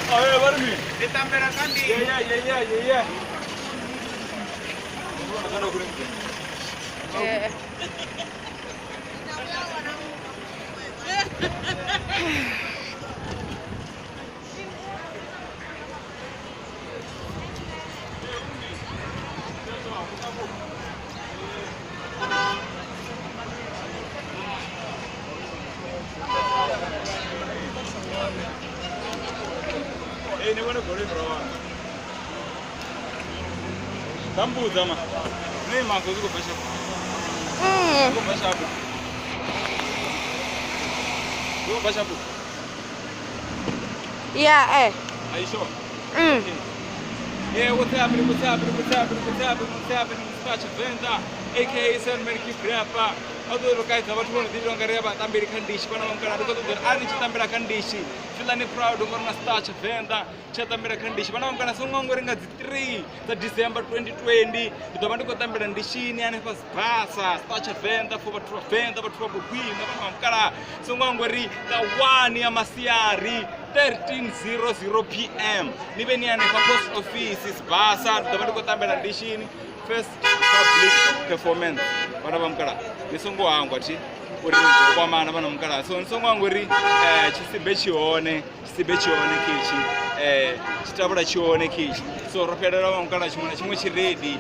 Oh, yeah, what do you mean? Ndi tambela kha ndi. Yeah. Hey, ni vhone goloi bro wanga. Tambudza ma. Nei mako ziko bva shapo. Ziko bva shapo. Ziko bva shapo. Yeah, eh. Are you sure? Mm. Yeah, what's happening? What's happening? What's happening? What's happening? What's happening? It's Venda, aka Sandman Keep Rapper. Although the guys have one of these longer about American dish, but I'm gonna go to the American dish. Feeling proud of my starch Venda, chat American dish, but I'm gonna song going at 3 the December 2020. The one to go and Dishini and Basa, starch Venda for Venda, but for Queen, so I'm going the 1 Yamasiari. 13:00 p.m. Nibe ni hanefha post office Sibasa ndi ḓo vha ndi khou tambela ndishini first public performance vhana vha mukalaha ni songo hangwa thi uri ni ḓo kwamana vhana mukalaha so ni songo hangwa uri tshisibe tshi hone tshisibe tshi hone khetshi tshitavhula tshi hone khetshi so ro fhelela vha mukalaha tshiṅwe na tshiṅwe tshi ready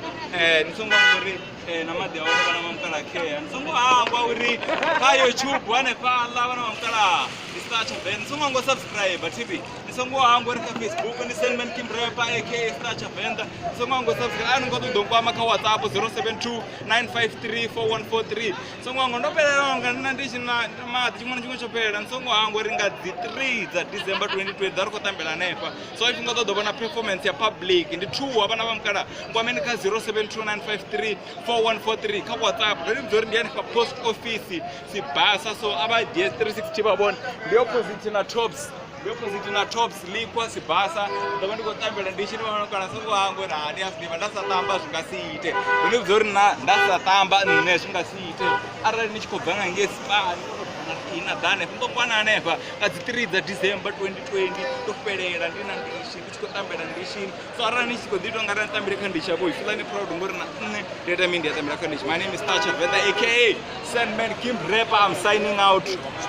ni songo hangwa uri na maḓi a hone vhana vha mukalaha khea ni songo hangwa uri kha YouTube hanefhaḽa vhana vha mukalaha ndi Star Chavenda ni songo hangwa subscribe TV ni songo hangwa uri kha Facebook ndi Sandman Kim Rapper aka Star Chavenda ni songo hangwa subscribe ani ngo ḓo nkwama kha WhatsApp 072 953 4143 songo hangwa ndo fhelela nga nna ndi tshi na maḓi tshiṅwe na tshiṅwe tsho fhelela ni songo hangwa uri nga dzi 3 dza December 2020 ḓa ri khou tambela hanefha so if nga ṱoḓa vhona performance ya public ndi 2 vhana vha mukala nkwameni kha 072 953 4143 kha WhatsApp ndo ni vhudza uri ndi hanefha post office Sibasa so a vha DS 360 vha vhone ndi opposite na Tops ndi opposite na Tops Liqua Sibasa ndo vha ndi khou tambela ndi tshi ni vhona kana songo hangwa uri ha ndi a zwi ḓivha nda sa tamba zwi nga si ite ndo ni vhudza uri na nda sa tamba nṋe zwi nga si ite arali ni tshi khou bva nga ngei spa ni na ḓa hanefha ndo kwana hanefha nga dzi 3 dza December 2020 ndo fhelela ndi na ndishi ndi tshi khou tambela ndishini so arali ni tshi khou ḓi ita ungari ni tambele kha ndishi yavho feel ni proud ngori na nṋe ndi ita mini ndi a tambela kha ndishi. My name is Star Chavenda aka Sandman Kim Rapper. I'm signing out.